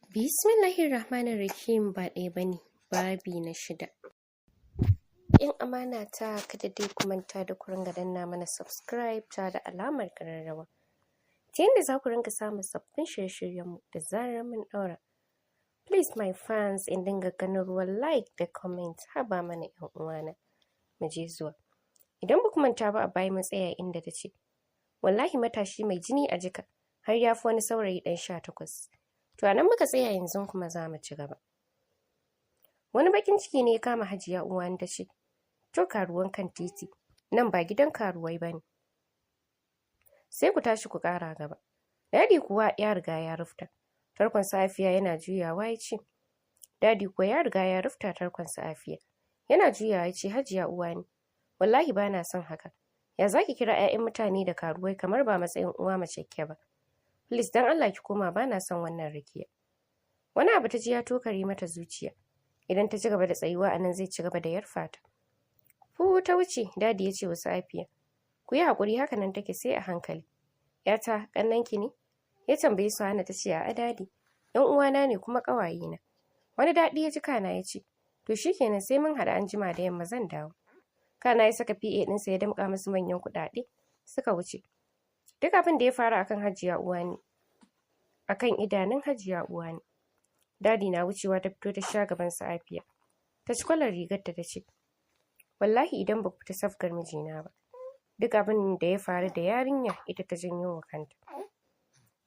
Bismillahirrahmanirrahim. Ba ɗaya bane, babi na shida. 'Yan amana ta, kada dai ku manta da ku ringa danna mana subscribe tare da alamar ƙararrawa, ta yadda za ku ringa samun sabbin shirye-shiryenmu da zarar mun ɗaura. Please my fans, in dinga ganin ruwan like da comment. Haba mana 'yan uwana, mu je zuwa. Idan ba ku manta ba, a baya mun tsaya inda ta ce wallahi matashi mai jini a jika har ya fi wani saurayi ɗan 18. To, a nan muka tsaya, yanzu kuma za mu ci gaba. Wani bakin ciki ne ya kama Hajiya Uwani, ta ce, "To, karuwan kan titi, nan ba gidan karuwai ba ne, sai ku tashi ku ƙara gaba." Dadi kuwa ya riga ya rufta tarkon Safiya yana juyawa ya ce, Dadi kuwa ya riga ya rufta tarkon Safiya yana juyawa ya ce, "Hajiya Uwani, wallahi ba na son haka. Ya zaki kira 'ya'yan mutane da karuwai kamar ba matsayin uwa mace ke ba? Please, dan Allah ki koma, ba na son wannan rakiya." Wani abu ta ji ya tokare mata zuciya. Idan ta ci gaba da tsayuwa a nan, zai ci gaba da yarfa ta. Fu, ta wuce. Dadi ya ce wa Safiya, "Ku yi haƙuri, haka nan take, sai a hankali. Yata, ƙannanki ne?" Ya tambayi Suhana. Ta ce, "A'a Dadi, 'yan uwana ne kuma ƙawayena." Wani daɗi ya ji, kana ya ce, "To shikenan, sai mun haɗu anjima da yamma, zan dawo." Kana ya saka PA ɗinsa ya damƙa musu manyan kuɗaɗe suka wuce. Duk abin da ya faru akan Hajiya Uwani, akan idanun Hajiya Uwani. Dadi na wucewa ta fito ta sha gaban Safiya, ta ci kwalar rigar ta ce, "Wallahi idan ba ku fita sabgar mijina ba, duk abin da ya faru da yarinya ita ta janyo wa kanta.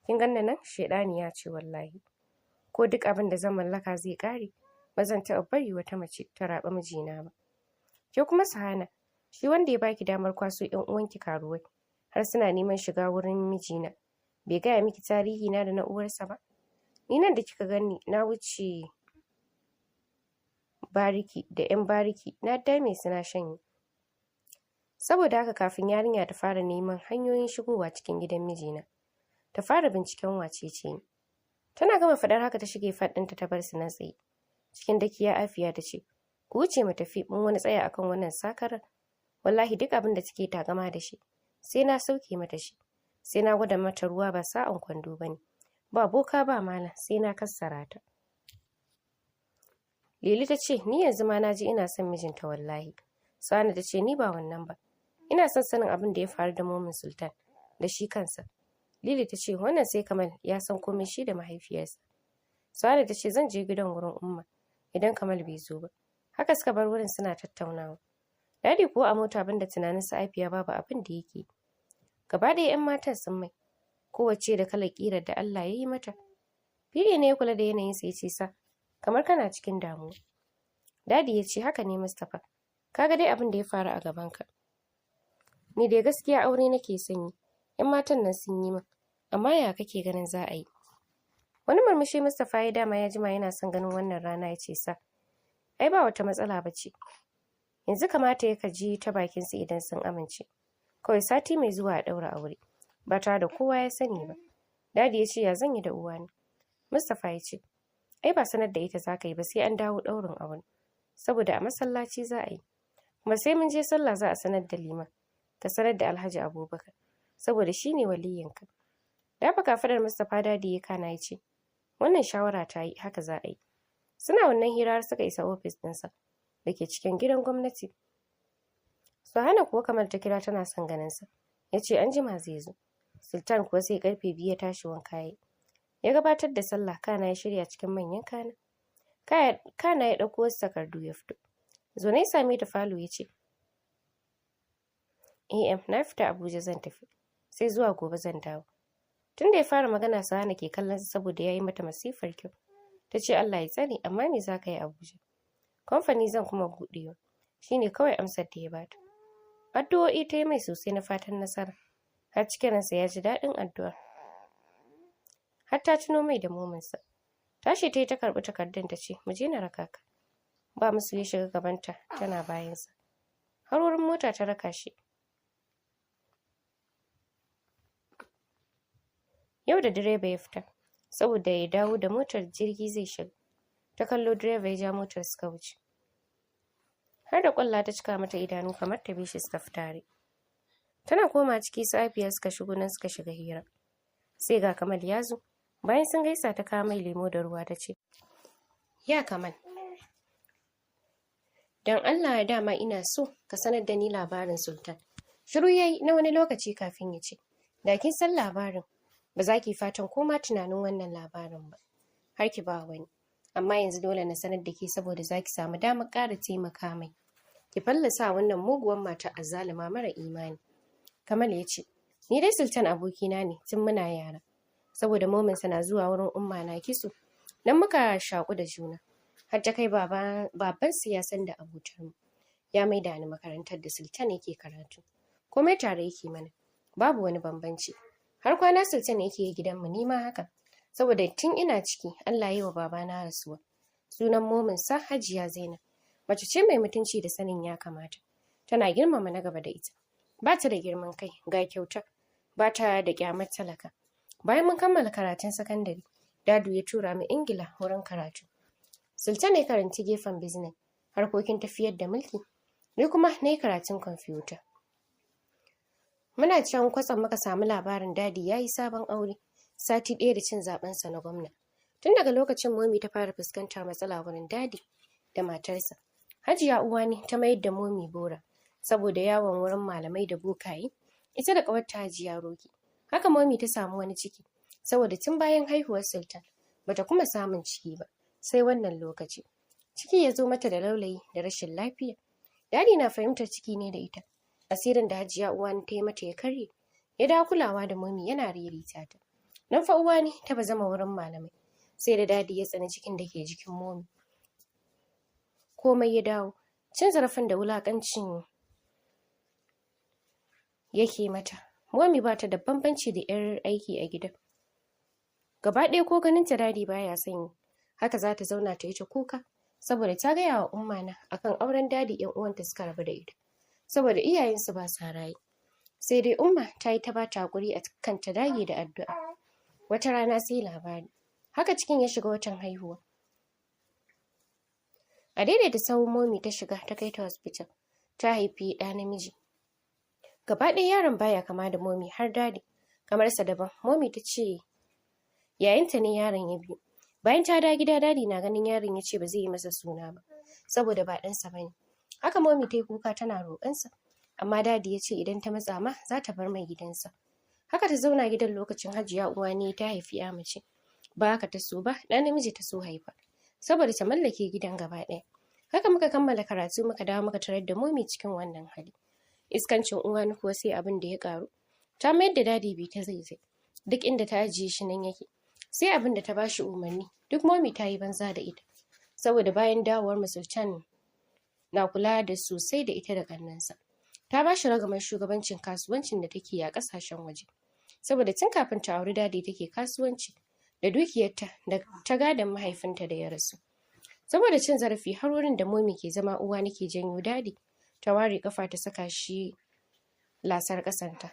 Kin ganni nan, shedaniya ce wallahi. Ko duk abin da zan mallaka zai ƙare, ba zan taɓa bari wata mace ta raɓa mijina ba. Ke kuma Sahana, shi wanda ya baki damar kwaso 'yan uwanki karuwai har suna neman shiga wurin mijina, bai gaya miki tarihi na da na uwarsa ba? Ni nan da kika gani, na wuce bariki da 'yan bariki, na dame su na shanye. Saboda haka, kafin yarinya ta fara neman hanyoyin shigowa cikin gidan mijina, ta fara binciken wace ce ni." Tana gama faɗar haka ta shige part ɗinta ta bar su nan tsaye. Cikin dakiya Afiya ta ce, "Ku wuce mu tafi, mun wani tsaya akan wannan sakarar. Wallahi duk abin da take takama da shi sai na sauke mata shi, sai na gwada mata ruwa ba sa'an kwando bane. Ba boka ba malam, sai na kassara ta." Lili ta ce, "Ni yanzu ma na ji ina son mijinta wallahi." Sani ta ce, "Ni ba wannan ba, ina son sanin abin da ya faru da momin Sultan da shi kansa." Lili ta ce, "Wannan sai Kamal ya san komai, shi da mahaifiyarsa." Sani ta ce, "Zan je gidan wurin Umma idan Kamal bai zo ba." Haka suka bar wurin suna tattaunawa. Dadi kuwa a mota, banda tunanin su Afiya babu abin da yake. Gaba ɗaya 'yan matan sun mai, kowace da kalar ƙirar da Allah ya yi mata. PA ne ya kula da yanayinsa, ya ce, "Sir, kamar kana cikin damuwa." Dadi ya ce, "Haka ne Mustapha, kaga dai abin da ya faru a gabanka. Ni dai gaskiya aure nake son yi, 'yan matan nan sun yi min, amma ya kake ganin za a yi?" Wani murmushi Mustapha ya, dama ya jima yana son ganin wannan rana, ya ce, "Sir, ai ba wata matsala ba ce. Yanzu kamata ya ji ta bakin su, idan sun amince, kawai sati mai zuwa a ɗaura aure ba tare da kowa ya sani ba." Dadi ya ce, "Ya zan yi da uwani?" Mustapha ya ce, "Ai ba sanar da ita za ka yi ba sai an dawo ɗaurin aure, saboda a masallaci za a yi, kuma sai mun je sallah za a sanar da liman. Ka sanar da Alhaji Abubakar saboda shi ne waliyinka." Dafa kafadar Mustapha Dadi ya, kana ya ce, "Wannan shawara ta yi, haka za a yi." Suna wannan hira har suka isa ofis ɗinsa da ke cikin gidan gwamnati. Suhana kuwa Kamal ta kira, tana son ganinsa, ya ce an jima zai zo. Sultan kuwa sai karfe 2 ya tashi, wanka ya ya gabatar da sallah, kana ya shirya cikin manyan kana, kana ya ɗauko wasu takardu ya fito. Zaune ya same ta falo, ya ce, "Am, na fita Abuja zan tafi, sai zuwa gobe zan dawo." Tun da ya fara magana Sahana ke kallon sa, saboda ya yi mata masifar kyau. Ta ce, "Allah ya tsare, amma me za ka yi Abuja?" "Kamfani zan kuma buɗewa." Shine kawai amsar da ya bata. Addu'o'i ta yi mai sosai na fatan nasara, har cikin ransa ya ji daɗin addu'ar, har ta tuno mai da mominsa. Tashi ta yi ta karɓi takardun, ta ce, "Mu je na raka ka." Ba musu, ya shiga gabanta tana bayansa har wurin mota ta raka shi. Yau da direba ya fita saboda ya dawo da motar, jirgi zai shiga. Ta kallo direba ya ja motar suka wuce, har da kwalla ta cika mata idanu kamar ta bi shi. Suka fita tare. Tana koma ciki, Safiya suka shigo nan suka shiga hira, sai ga Kamal ya zo. Bayan sun gaisa ta kawo mai lemo da ruwa ta ce, "Ya Kamal, don Allah dama ina so ka sanar da ni labarin Sultan." Shiru yayi na wani lokaci kafin ya ce, "Da kin san labarin, ba za ki fatan ko ma tunanin wannan labarin ba, har ki ba wani. Amma yanzu dole na sanar da ke saboda za ki samu damar ƙara taimaka mai. Ki fallasa wannan muguwar mata azzaluma mara imani." Kamal ya ce, "Ni dai Sultan abokina ne tun muna yara. Saboda mominsa na zuwa wurin Umma na kitso, nan muka shaƙu da juna. Har ta kai babansu ya san da abotar mu. Ya maida ni makarantar da Sultan yake karatu. Komai tare yake mana. Babu wani bambanci. Har kwana Sultan yake yi gidanmu, ni ma haka. Saboda tun ina ciki Allah ya yi wa babana rasuwa. Sunan mominsa Hajiya Zainab. Mace ce mai mutunci da sanin ya kamata. Tana girmama na gaba da ita. Ba ta da girman kai, ga kyauta. Ba ta da ƙyamar talaka. Bayan mun kammala karatun sakandare, Daddy ya tura mu Ingila wurin karatu. Sultan ya karanci gefen business, harkokin tafiyar da mulki. Ni kuma na yi karatun kwamfuta. Muna can kwatsam muka samu labarin Daddy ya yi sabon aure, sati ɗaya da cin zaɓensa na gwamna. Tun daga lokacin Momi ta fara fuskantar matsala wurin Daddy da matarsa. Hajiya Uwani ta mayar da Momi bora saboda yawon wurin malamai da bokaye, ita da ƙawarta Hajiya Roki. Haka Momi ta samu wani ciki, saboda tun bayan haihuwar Sultan bata kuma samun ciki ba, sai wannan lokaci. Ciki ya zo mata da laulayi da rashin lafiya. Daddy na fahimtar ciki ne da ita. Asirin da Hajiya Uwani ta yi mata ya karye. Ya dawo kulawa da Momi yana ririta ta. Nan fa Uwani ta bazama wurin malamai. Sai da Daddy ya tsani cikin da ke jikin Momi. Komai ya dawo. Cin zarafin da wulakancin yake mata. Momi ba ta da bambanci da 'yar aiki a gidan. Gaba ɗaya ko ganin ta Daddy baya son yi. Haka za ta zauna ta yi ta kuka. Saboda ta gaya wa Umma na akan auren Daddy 'yan uwanta suka rabu da ita. Saboda iyayensu ba sa raye. Sai dai Umma ta yi ta ba ta hakuri a kan ta dage da addu'a. Wata rana sai labari. Haka cikin ya shiga watan haihuwa. A daidaita sahun Momi ta shiga ta kai ta hospital. Ta haifi ɗa namiji. Gaba ɗaya yaron baya kama da Momi har Daddy. Kamar sa daban. Momi ta ce yayinta ne yaron ya biyo. Bayan ta dawo gida, Daddy na ganin yaron ya ce ba zai yi masa suna ba, saboda ba ɗansa ba ne. Haka Momi ta yi kuka tana roƙonsa. Amma Daddy ya ce idan ta matsa ma za ta bar mai gidansa. Haka ta zauna gidan lokacin Hajiya Uwani ta haifi 'ya mace. Ba haka ta so ba, ɗa namiji ta so haifa. Saboda ta mallake gidan gaba ɗaya. Haka muka kammala karatu muka dawo muka tarar da Momi cikin wannan hali. Iskancin Uwani kuwa sai abin da ya ƙaru. Ta mayar da Daddy bi ta zaizai. Duk inda ta ajiye shi nan yake. Sai abin da ta bashi umarni. Duk Momi ta yi banza da ita. Saboda bayan dawowar mu Sultan na kula da sosai da ita da ƙannensa. Ta bashi ragamar shugabancin kasuwancin da take yi a ƙasashen waje. Saboda tun kafin ta auri Daddy take kasuwanci da dukiyarta da ta gadon mahaifinta da ya rasu. Saboda cin zarafi, har wurin da Momi ke zama Uwani ke janyo Daddy ta ware kafa ta saka shi lasar ƙasanta.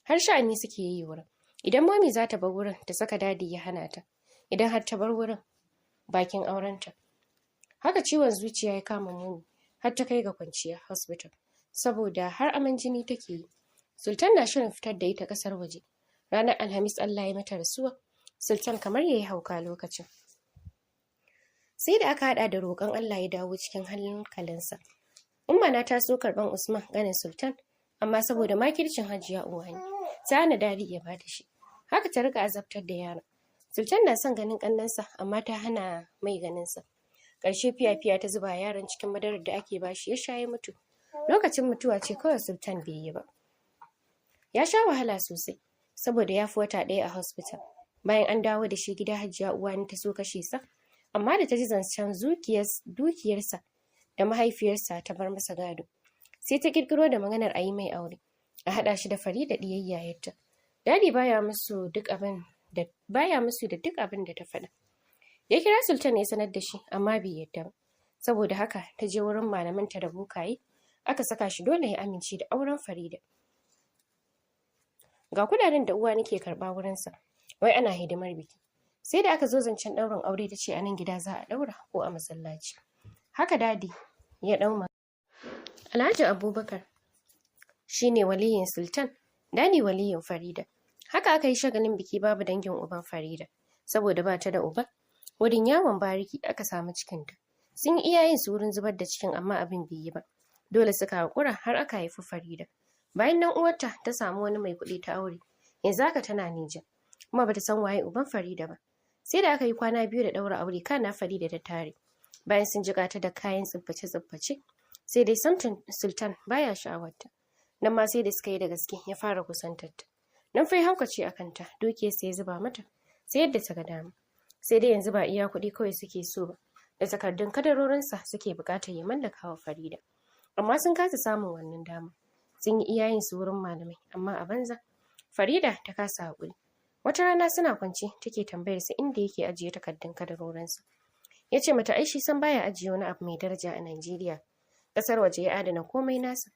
Har sha'ani suke yi wurin. Idan Momi za ta bar wurin ta saka Daddy ya hana ta. Idan har ta bar wurin bakin aurenta. Haka ciwon zuciya ya kama Momi har ta kai ga kwanciya hospital. Saboda har aman jini take yi. Sultan na shirin fitar da ita ƙasar waje. Ranar Alhamis Allah ya mata rasuwa. Sultan kamar yayi hauka lokacin. Sai da aka haɗa da roƙon Allah ya dawo cikin hankalinsa. Umma na ta so karɓan Usman, ganin Sultan, amma saboda makircin Hajiya Uwani, ta hana Daddy ya bata shi. Haka ta rika azabtar da yaron. Sultan na son ganin ƙannensa, amma ta hana mai ganinsa. Ƙarshe fiya-fiya ta zuba yaron cikin madarar da ake bashi ya sha ya mutu. Lokacin mutuwa ce kawai Sultan bai yi ba. Ya sha wahala sosai, saboda ya fi wata ɗaya a hospital. Bayan an dawo da shi gida, Hajiya Uwani ta so kashe sa, amma da ta ji zancen dukiyarsa da mahaifiyarsa ta bar masa gado, sai ta kirkiro da maganar a yi mai aure, a haɗa shi da Farida ɗiyar yayarta. Daddy baya musu da duk abin da ta faɗa. Ya kira Sultan ya sanar da shi, amma bai yadda ba. Saboda haka ta je wurin malamanta da bokaye, aka saka shi dole ya amince da auren Farida. Ga kudaden da Uwani ke karɓa wurinsa, wai ana hidimar biki. Sai da aka zo zancen ɗaurin aure ta ce a nan gida za a ɗaura ko a masallaci. Haka Daddy ya ɗau. Alhaji Abubakar shine waliyin Sultan, Daddy waliyin Farida. Haka aka yi shagalin biki babu dangin uban Farida. Saboda ba ta da uba. Wurin yawon bariki aka samu cikinta. Sun yi iya yin su wurin zubar da cikin, amma abin bai yi ba. Dole suka haƙura har aka haifi Farida. Bayan nan uwarta ta samu wani mai kuɗi ta aure. Yanzu haka tana Nijar. Kuma bata san waye uban Farida ba. Sai da aka yi kwana 2 da ɗaura aure kana Farida ta tare. Bayan sun jiƙa ta da kayan tsibbace-tsibbace. Sai dai samtin Sultan baya sha'awarta. Nan ma sai da suka yi da gaske ya fara kusantar ta. Nan fa ya haukace a kanta, dukiyarsa ya zuba mata, sai yadda ta ga dama. Sai dai yanzu ba iya kuɗi kawai suke so ba, da takardun kadarorinsa suke buƙatar ya mallaka wa Farida. Amma sun kasa samun wannan dama. Sun yi iya yin su wurin malamai, amma a banza. Farida ta kasa haƙuri. Wata rana suna kwance take tambayar sa inda yake ajiye takardun kadarorinsa. Ya ce mata ai shi san baya ajiye wani abu mai daraja a Najeriya. Ƙasar waje ya adana komai nasa.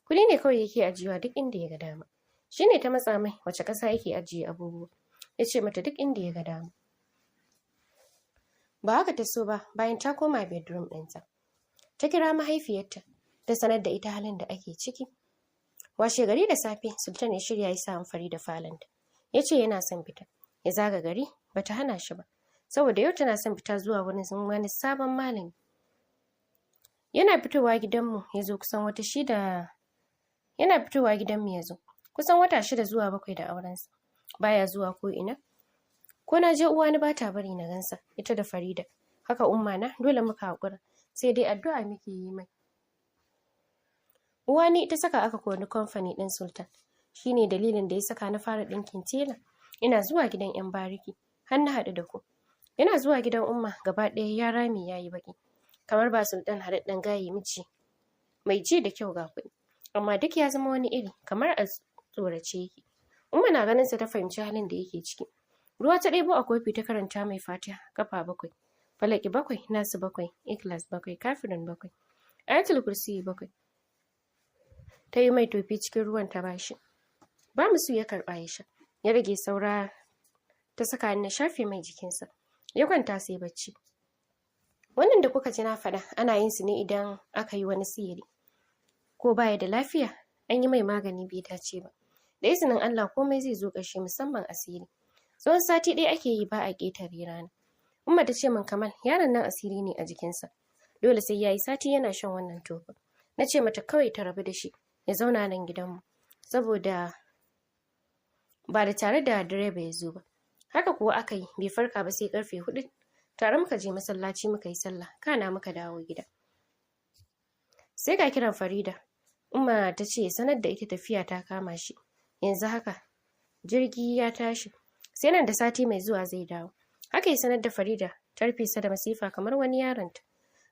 Kuɗi ne kawai yake ajiyewa duk inda ya ga dama. Shi ne ta matsa mai wace ƙasa yake ajiye abubuwa. Ya ce mata duk inda ya ga dama. Ba haka ta so ba. Bayan ta koma bedroom ɗinta, ta kira mahaifiyarta ta sanar da ita halin da ake ciki. Washe gari da safe Sultan ya shirya ya samu Farida falonta. Ya ce yana son fita ya zaga gari. Bata hana shi ba, saboda yau tana son fita zuwa wurin wani sabon malami. Yana fitowa gidanmu ya zo kusan wata shida yana fitowa gidanmu ya zo kusan wata 6 zuwa 7 da aurensa. Baya zuwa ko ina. Ko na je, uwani bata bari na gansa, ita da Farida. Haka umma na, dole muka haƙura, sai dai addu'a muke yi mai. Uwani ta saka aka kori kamfani ɗin Sultan. Shine dalilin da ya saka na fara ɗinkin tela, ina zuwa gidan yan bariki har na haɗu da ku. Yana zuwa gidan umma gaba ɗaya ya rame, ya yi baƙi, kamar ba Sultan haɗaɗɗen gaye, miji mai ji da kyau, ga kuɗi, amma duk ya zama wani iri, kamar a tsorace yake. Umma na ganin sa ta fahimci halin da yake ciki. Ruwa ta ɗebo a kofi ta karanta mai Fatiha kafa bakwai, Falaki bakwai, Nasu bakwai, Ikhlas bakwai, Kafirun bakwai, Ayatul Kursi bakwai. Ta yi mai tofi cikin ruwan ta bashi. Ba musu, ya karɓa ya sha. Ya rage saura ta saka na shafe mai jikinsa. Ya kwanta sai bacci. Wannan da kuka ji na faɗa ana yin su ne idan aka yi wani sihiri ko baya da lafiya, an yi mai magani bai dace ba. Da izinin Allah komai zai zo ƙarshe, musamman asiri. Tsawon sati ɗaya ake yi, ba a ƙetare rana. Umma ta ce min, "Kamal, yaron nan asiri ne a jikinsa, dole sai ya yi sati yana shan wannan tofin." Na ce mata kawai ta rabu da shi, ya zauna nan gidanmu, saboda ba da tare da direba ya zo ba. Haka kuwa aka yi. Bai farka ba sai karfe 4. Tare muka je masallaci muka yi sallah, kana muka dawo gida. Sai ga kiran Farida. Umma ta ce sanar da ita tafiya ta kama shi, yanzu haka jirgi ya tashi, sai nan da sati mai zuwa zai dawo. Haka ya sanar da Farida. Ta rufe sa da masifa kamar wani yaronta,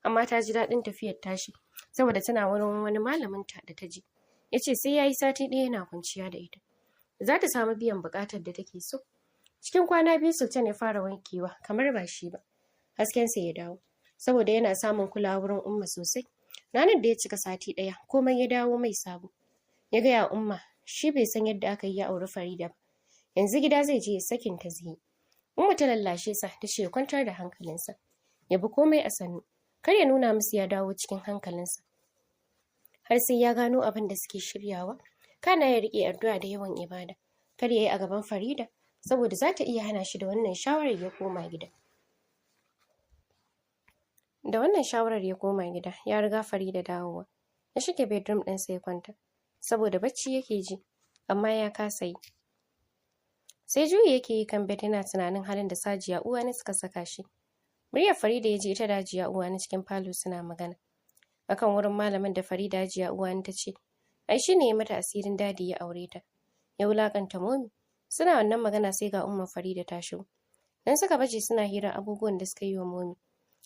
amma ta ji daɗin tafiyar tashi saboda tana wurin wani malaminta da ta ji ya ce sai ya yi sati ɗaya yana kwanciya da ita za ta samu biyan buƙatar da take so. Cikin kwana 2 Sultan ya fara wankewa kamar ba shi ba. Haskensa ya dawo saboda yana samun kulawa wurin umma sosai. Ranar da ya cika sati ɗaya komai ya dawo mai sabo. Ya gaya umma shi bai san yadda aka yi ya auri Farida ba, yanzu gida zai je, sakin ta zai. Umma ta lallashe sa, ta ce ya kwantar da hankalinsa, ya bi komai a sannu, kar ya nuna musu ya dawo cikin hankalinsa har sai ya gano abin da suke shiryawa, kana ya riƙe addu'a da yawan ibada, kar ya yi a gaban Farida saboda za ta iya hana shi. Da wannan shawarar ya koma gida. Da wannan shawarar ya koma gida. Ya riga Farida dawowa. Ya shige bedroom ɗinsa ya kwanta saboda bacci yake ji, amma ya kasa yi. Sai juyi yake yi kan bed yana tunanin halin da Hajiya Uwani suka saka shi. Muryar Farida ya ji, ita da Hajiya Uwani cikin falo suna magana akan wurin malamin da Farida. Hajiya Uwani ta ce ai shi ne ya mata asirin Daddy ya aure ta, ya wulakanta Mommy. Suna wannan magana sai ga umman Farida ta shigo. Dan suka baje suna hira abubuwan da suka yi wa Mommy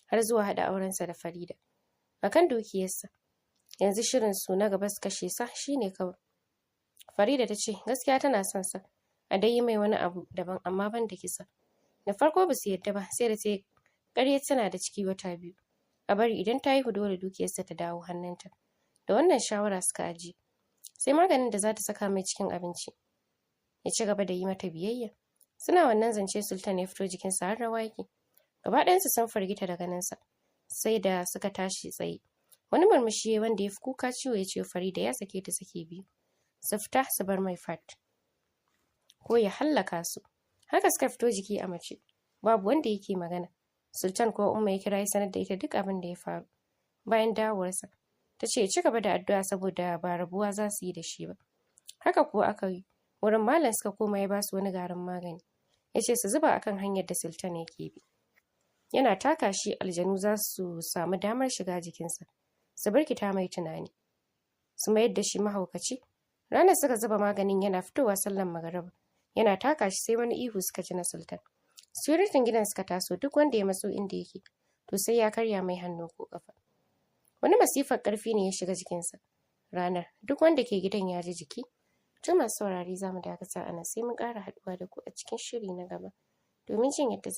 har zuwa haɗa aurensa da Farida akan dukiyarsa. Yanzu shirin su na gaba su kashe sa shine kawai. Farida ta ce gaskiya tana son sa, a dai yi mai wani abu daban amma ban da kisa. Da farko ba su yadda ba, sai da ta yi ƙarya tana da ciki wata 2, a bari idan ta haihu dole dukiyarsa ta dawo hannunta. Da wannan shawara suka ajiye. Sai maganin da za ta saka mai cikin abinci ya ci gaba da yi mata biyayya. Suna wannan zance Sultan ya fito, jikinsa har rawa yake. Gaba ɗayansu sun firgita da ganinsa, sai da suka tashi tsaye. Wani murmushi wanda ya fi kuka ciwo ya ce Farida ya sake ta sake biyu, su fita su bar mai fat ko ya hallaka su. Haka suka fito jiki a mace. Babu wanda yake magana. Sultan ko Umma ya kira, ya sanar da ita duk abin da ya faru. Bayan dawowarsa, ta ce ya ci gaba da addu'a saboda ba rabuwa za su yi da shi ba. Haka kuwa aka yi. Wurin malam suka koma, ya ba su wani garin magani. Ya ce su zuba akan hanyar da Sultan yake bi. Yana taka shi, aljanu za su samu damar shiga jikinsa, su birkita mai tunani, su mayar da shi mahaukaci. Ranar suka zuba maganin, yana fitowa sallan magariba. Yana taka shi, sai wani ihu suka ji na Sultan. Securitin gidan suka taso, duk wanda ya matso inda yake, to sai ya karya mai hannu ko kafa. Wani masifar ƙarfi ne ya shiga jikinsa. Ranar duk wanda ke gidan ya ji jiki. To, masu saurare, za mu dakata a nan, sai mun ƙara haɗuwa da ku a cikin shiri na gaba domin jin yadda za